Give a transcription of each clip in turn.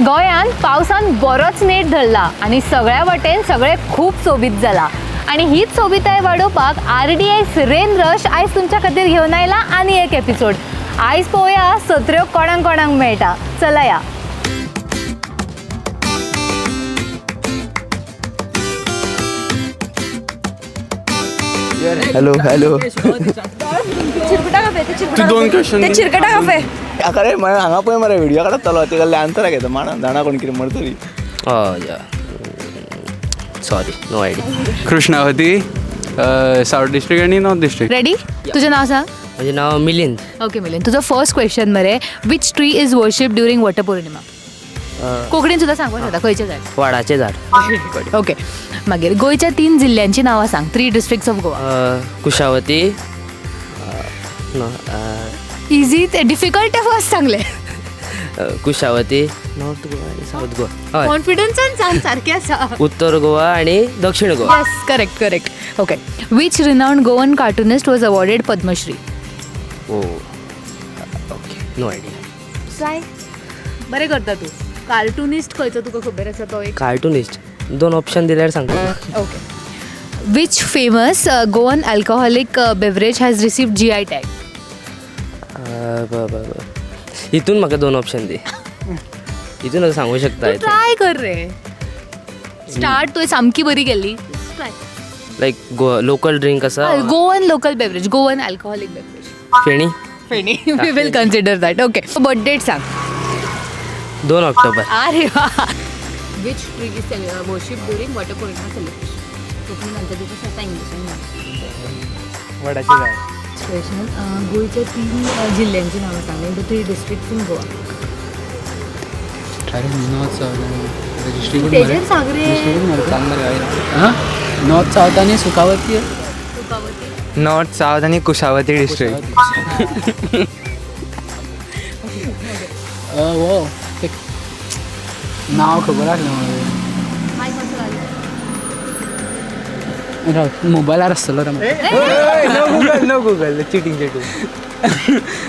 गोंयांत पावसान बरोच नेट धरला आनी सगळ्या वटेन सगळें खूब सोबीत जाला आनी हीच सोबिताय वाडोवपाक आरडीएक्स रेन रश आयज तुमच्या खातीर घेवन आयला आनी एक एपिसोड. आयज पळोवया सत्र्यो कोणाक कोणाक मेळटा. चला या. हॅलो हॅलो, चिरकुटा कफे ते. तू दोन question ते चिरकटा कफे. अरे मरे, हांगा पळय मरे, व्हिडिओ काडत ते कसले आन्सर घेता माणा जाणा कोण कितें मरतली. Oh yeah. Sorry, no idea. Krishnavati, south district आणि नॉर्थ डिस्ट्रिक्ट. रेडी? तुझें नांव सांग. म्हजें नांव मिलिंद. ओके मिलिंद, तुजो फर्स्ट क्वेश्चन मरे, which tree is worship during Vat Purnima? कोंकणीन सुद्दां सांगपाक शकता, खंयचें झाड? वडाचें झाड. ओके, मागीर गोंयच्या तीन जिल्ल्यांची नांवां सांग. Three districts of Goa. Kushavati, no, easy ते डिफिकल्ट फर्स्ट सांगले. कुशावती, नॉर्थ गोवा आनी सावथ गोवा, हय. कॉन्फिडन्सान सांग, सारकें आसा. उत्तर गोवा आनी दक्षिण Goa. Yes, correct correct. Okay, which renowned Goan cartoonist was awarded Padmashri? Oh, okay, no idea. Try, बरें करता तूं. कार्टुनिस्ट खंयचो तुका खबर आसा तो एक? कार्टुनिस्ट, दोन ऑप्शन दिल्यार सांगता. Okay, which famous Goan alcoholic beverage has received GI tag? बरं बरं बरं, हितून म्हाका दोन ऑप्शन दी. हितून सांगू शकता. ट्राय कर रे. स्टार्ट तुवें सामकी बरी केल्ली. ट्राय. लायक गोवा लोकल ड्रिंक आसा? Goan local beverage, Goan alcoholic beverage. Feni. Feni, we will consider that. Okay, birth date सांग. 2 ऑक्टोबर. अरे वा. Which tree is worship during Vat Purnima celebration? Konkani answer दिवपाक शकता, इंग्लिशीन. वडाचे झाड. क्वेश्चन, गोंयच्या तीन जिल्ल्यांची नांवां सांग. The three districts in Goa. अरे, नॉर्थ सावथ डिस्ट्रिक्ट. तेजेर सांग रे. हां, नॉर्थ सावथ आणि सुखावती. नॉर्थ, साऊथ आणि कुशावती डिस्ट्रिक्ट. हो, ते नाव खबर आसलें म्हाका. राव, मोबायलार आसतलो रे म्हाका. No Google, no Google, cheating, cheating.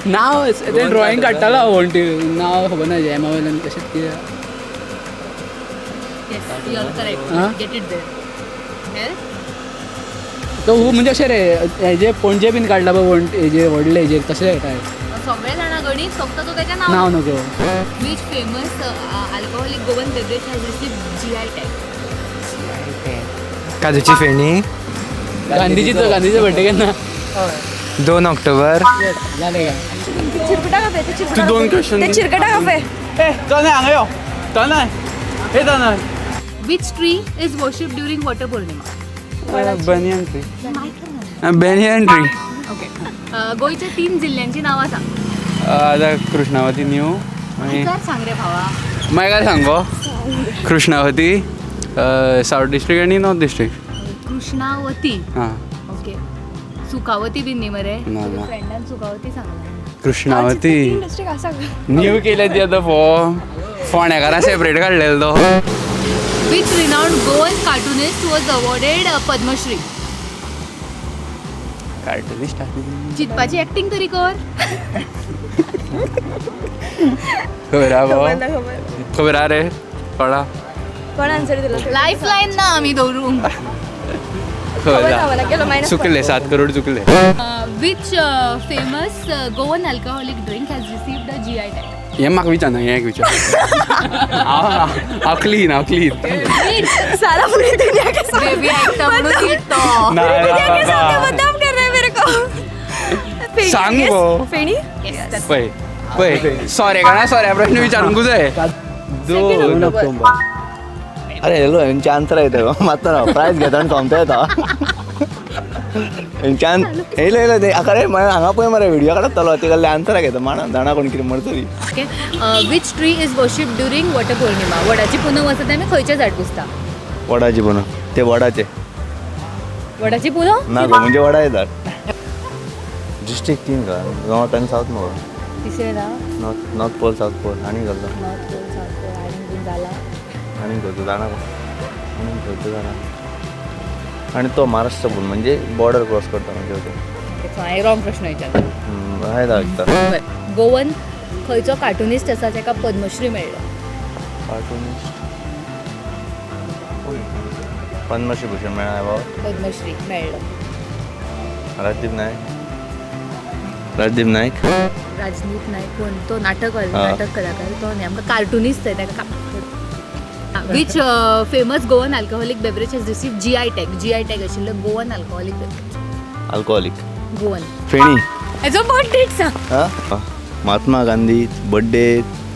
नाव तें ड्रॉइंग काडटालो हांव वण्टी, नाव खबर ना. एमा वयल्यान कशेंच कितें. Yes, you are correct. हां? Get it there. तो हू म्हणजे अशें रे, हेजे पणजे बीन काडला पळय वण्टी हेजेर, व्हडले हेजेर तशें टायप. सगळे जाणा गणीत, फक्त तो त्याच्या नाव नाव. नको. Which famous alcoholic Goan beverage has received GI tag? काजूची फेणी. गांधीजीचो, गांधीचो बड्डे केन्ना? 2 ऑक्टोबर. जालें काय? चिरकुटा कफे ते. तू चिरकुटा दोन question ते दी. चिरकटा कफे. ए तनय, हांगा यो तनय, हे तनय. Which tree is worshipped during Vat Purnima? Banyan tree, banyan tree. Okay, गोंयच्या तीन जिल्ल्यांची नांवां सांग. आता कृष्णावती न्यू आणि विचार सांग रे भावा. मागीर काय सांगो? कृष्णावती, साऊथ डिस्ट्रिक्ट आणि नॉर्थ डिस्ट्रिक्ट. कृष्णावती. हां. ओके, सुखावती बीन न्ही मरे? ना, ना. फ्रेंडान सुखावती सांगला. कृष्णावती. डिस्ट्रिक्ट आसा. न्यू केल्या ती आतां फॉर्म फोंडेकारां सेपरेट काडलेलो तो. Which renowned Goan cartoonist was awarded Padmashri? Cartoonist. चितपाची acting तरी कर. खबर आहा? खबर ना, खबर. खबर आहा रे कोणा? कोण आन्सर दिलो? लायफ लायन ना आमी दवरूंक. खबर खबर ना मला, केलो minus. चुकले, 7 करोड चुकले. Which famous Goan alcoholic drink has received a GI tag? हें म्हाका विचारना, हें एक विचार. हांव क्लीन, हांव क्लीन. सारा पूरी दुनिया के सामने. बेबी ऐकता म्हणून तो. ना. पूरी दुनिया के सामने बदनाम कर रहे हैं मेरे को. फेणी, सांग yes? गो. फेणी. पळय पळय, सोरेकारां सोऱ्या प्रश्न विचारूंक जाय. 2 ऑक्टोबर. अरे हॅलो, हेंचे आन्सर येता मात्तो ना, प्रायज घेता आनी सोमतो येता हेंच्यान. येयले येयले ते. अरे मरे, हांगा पळय मरे, व्हिडिओ काडत ते कसले आन्सर घेता माणा जाणा कोण कितें मरतली. Okay, which tree is worship during Vat Purnima? वडाची पुनव आसा ते आमी खंयचें झाड पुजता? वडाची पुनव ते वडाचे. वडाची पुनव. ना गो, म्हणजे वडा येतात. डिस्ट्रिक्ट तीन का, नॉर्थ आनी साऊथ मगो. तिसरें ना. North, north pole, south pole आनी घालतो. नॉर्थ पोल, साऊथ पोल आनी बीन जाला. आनी खंयचो जाणा गो, आनी खंयचो जाणा. आणि तो महाराष्ट्र पूल म्हणजे बॉर्डर क्रॉस करता म्हणजे होते. ओके, सो हांवें रॉंग प्रश्न विचारलो. हांवें ऐकता. बरें, गोवन खंयचो कार्टुनिस्ट आसा जाका पद्मश्री मेळ्ळो? कार्टुनिस्ट पद्मश्री भूषण मेळ्ळा बाबा. पद्मश्री मेळ्ळो. राजदीप नायक, राजदीप नायक. राजनीत नायक कोण तो? नाटक हा. नाटक कलाकार तो न्ही, आमकां कार्टुनिस्ट ताका. Which famous Goan alcoholic beverage has receive GI tag? GI tag आशिल्लो Goan alcoholic beverage. Alcoholic. Goan. Feni. हेजो बर्थ डेट सांग. हा, Mahatma Gandhi birthday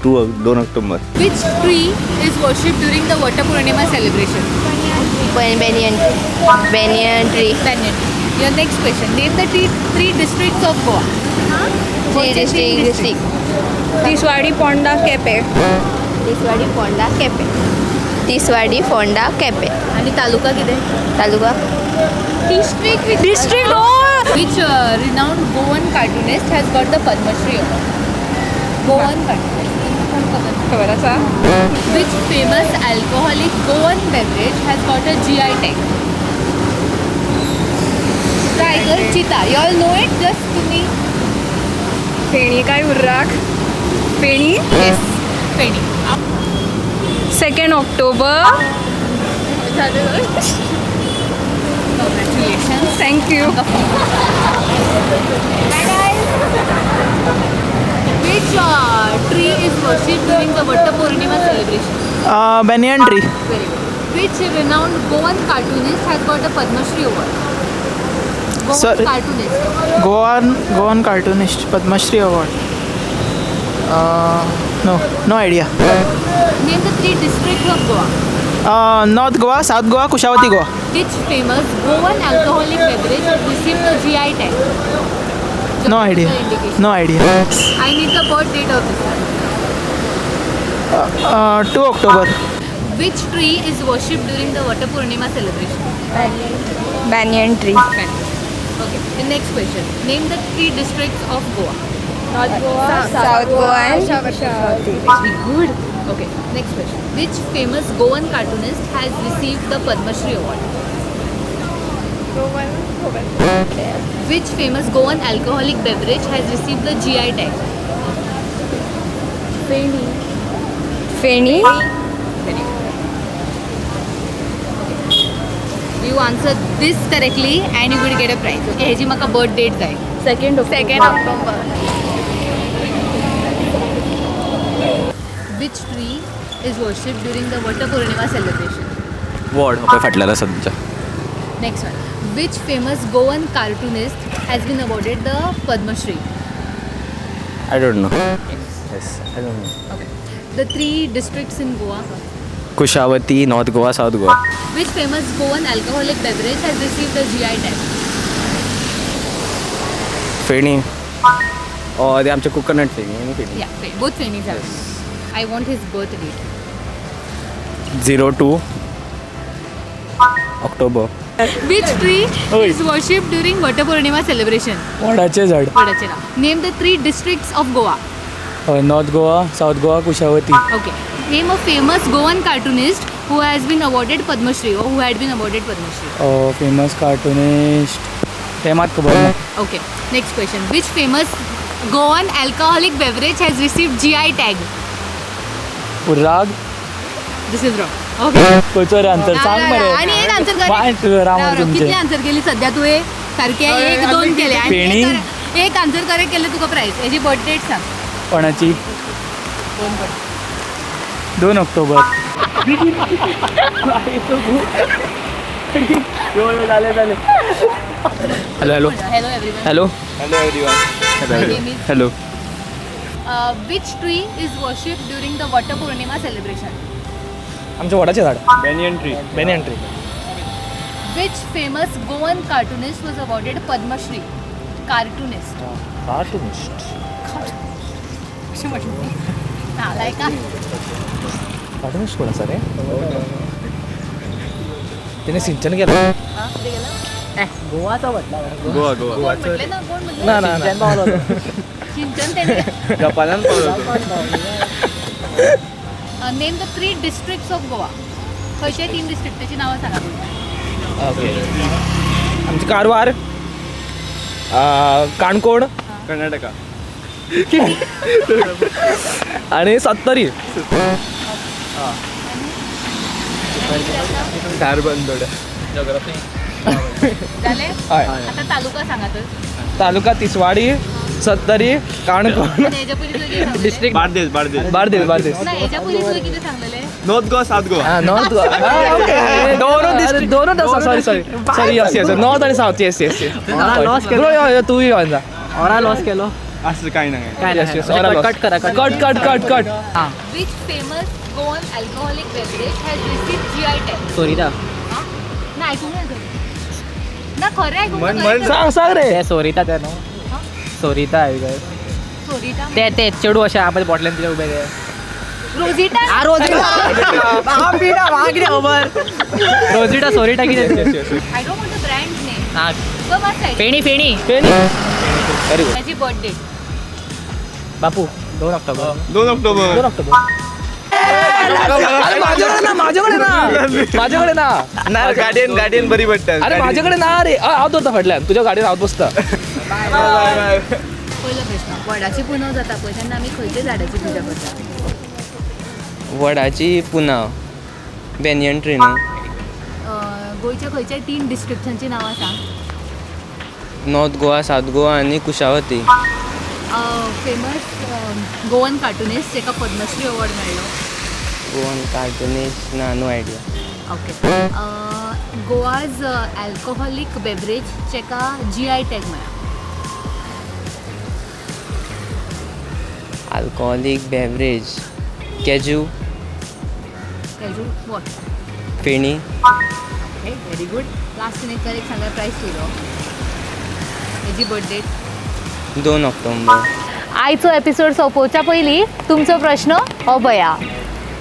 2 2 October. Which tree is worship during the Vata Purnima celebration? Banyan, banyan tree. Banyan. Your next question. Name the three districts of Goa. Three district. Tiswadi, Ponda, Quepem. Tiswadi, Ponda, Quepem. Tiswadi, Ponda, Quepem. आणि तालुका कितें? Taluka. District. District. Which renowned Goan cartoonist has got the Padma Shri award? Goan cartoonist. खबर आसा. Which famous alcoholic Goan beverage has got a GI tag? Try कर चिता. You all know it, just तुम्ही. फेणी काय उर्राक feni. Yes. Feni. 2 October. Congratulations. Thank you. Which tree is worshipped during the Vatta Purnima celebration? Banyan tree. Very good. Which renowned Goan cartoonist has got a Padma Shri award? Goan Sir- cartoonist. Goan cartoonist, Padma Shri award. No, no idea. Name the three districts of Goa. North Goa, South Goa, Kushavati Goa. Which famous Goan alcoholic beverage has received the GI tag? No idea. Geographical indication. No idea. I need the birth date of this one. 2 October. Which tree is worshipped during the Vatta Purnima celebration? Banyan tree. Okay. The next question. Name the three districts of Goa. North Goa, South Goa and Very good. Okay. Next question. Which famous Goan cartoonist has received the Padma Shri award? Which famous Goan alcoholic beverage has received the GI tag? Feni. Very good. Okay. You answer this correctly and you will get a prize. Okay, हेजी म्हाका birth date जाय. 2 October. Which tree is worshipped during the Vata Purnima celebration? वड हो पळय फाटल्यान आसा तुमच्या. Next one. Which famous Goan cartoonist has been awarded the Padma Shri? I don't know. Yes, I don't know. Okay. The three districts in Goa. Kushavati, North Goa, South Goa. Which famous Goan alcoholic beverage has received the GI tag? Feni or ते आमचे coconut feni आनी feni. Yeah, both Fenis have. I want his birth date. 02 October. Which tree is worshipped during Vata Purnima celebration? वडाचें झाड. वडाचें नांव. Name the three districts of Goa. North Goa, South Goa, Kushavati. Okay. Name a famous Goan cartoonist who has been awarded Padma Shri or who had been awarded Padma Shri. Famous cartoonist तें मात खबर ना. Okay. Next question. Which famous Goan alcoholic beverage has received GI tag? उर्राग. This is wrong. Okay. खंयचो रे answer सांग मरे. आणि एक आन्सर बाय तुझं राम तुमचें. कितले आन्सर केली सध्या तुवें सारखे? एक दोन केले आणि फेणी? एक आन्सर करेक्ट केले, तुका प्रायज. हेजी बर्थ डेट सांग. कोणाची? 2 ऑक्टोबर. झाले झाले. Hello, hello. Hello everyone. Hello. Hello everyone. My name is hello. Which tree is worshipped during the Vata Purnima celebration? आमचें वडाचें झाड. Banyan tree. Banyan tree. Which famous Goan cartoonist was awarded Padma Shri? Cartoonist. Cartoonist. अशें म्हटलें नालायका. Cartoonist कोण आसा रे? तेणे सिंचन केलां. हा, कितें केलां? गोवाचो म्हटला. गोवा, गोवा. कोण म्हटलें ना? कोण म्हटलें? ना ना ना. सिंचन तेणे. जपानान पावलो तो. Name the three districts of Goa. खंयचे तीन डिस्ट्रिक्ट, त्याची नावं सांगा. ओके, आमचें कारवार, काणकोण कर्नाटका. आनी सत्तरी. धारबंदोड. जालें. हय. आतां तालुका सांगा तर. तालुका तिसवाडी, सत्तरी, काणकोण. आनी हेज्या पयलीं तुवें कितें सांगलेलें? डिस्ट्रिक्ट बार्देस, बार्देस. बार्देस, बार्देस. ना, हेज्या पयलीं तुवें कितें सांगलेलें? North Goa, south Goa. North Goa. दोनों डिस्ट्रिक्ट, दोनों. Sorry, sorry, sorry. Yes yes, north आणि साऊथ. येस येस लॉस येस. तूं येवन जा. ऑरा लॉस केलो. असं काय नाही. काय? येस येस, ऑरा. कट करा. Cut, cut, cut, cut. Which famous Goan alcoholic beverage has received GI tag? Sorita. ना, आयकूंक ना तुवें? ना, खरें आयकूंक म्हण, ना. म्हण. सांग, सांग रे. ते सोरिता, ते न्हू सोरिता आहे काय? सोरिटा. ते ते चेडू अशें आहा पळय बोटल्यान तिच्या उबें ते. रोजिटा. रोजिटा, सोरिटा कितें? I don't want the brand name. हा. तो मात सायडीन. फेणी, फेणी. Very good. ताजी बर्थ डेट? बापू, 2 ऑक्टोबर. 2 ऑक्टोबर. 2 ऑक्टोबर. अरे, माझ्याकडे ना, माझ्याकडे ना, माझ्याकडे ना. ना, गार्डियन, गार्डियन बरी पडटा. अरे, माझ्याकडे ना रे. हांव दवरता फाटल्यान, तुझ्या गाडयेन हांव बसता. Bye bye. पयलो प्रश्न, वडाची पुनव जाता पळय तेन्ना आमी खंयच्या झाडाची पुजा करता? वडाची पुनाव बॅनियन ट्री न्हू? गोंयच्या खंयच्या तीन डिस्ट्रिक्टांची नांवां सांग. नॉर्थ गोवा, साऊथ गोवा आनी कुशावती. फेमस गोवन कार्टुनिस्ट जेका पद्मश्री अवॉर्ड मेळ्ळो? गोवन कार्टुनिस्ट ना, no idea. Okay, Goa's alcoholic beverage जेका जीआय टॅग मेळ्ळा? अल्कोहोलीक बेवरेज, कॅजू. कॅजू what? Feni. Okay, very good. Last एक करेक्ट सांगा, प्रायस दिलो. हेजी बर्थ डेट? 2 ऑक्टोबर. आयचो एपिसोड सोंपोवच्या पयलीं तुमचो प्रश्न अभया,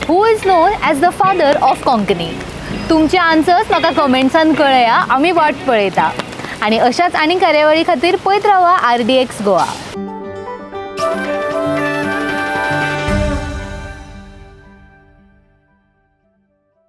who is known as the father of Konkani? तुमचे आन्सर्स म्हाका कमेंट्सान कळया. आमी वाट पळयता आनी अशाच आनी कार्यावळी खातीर पळयत रावा आरडीएक्स गोवा.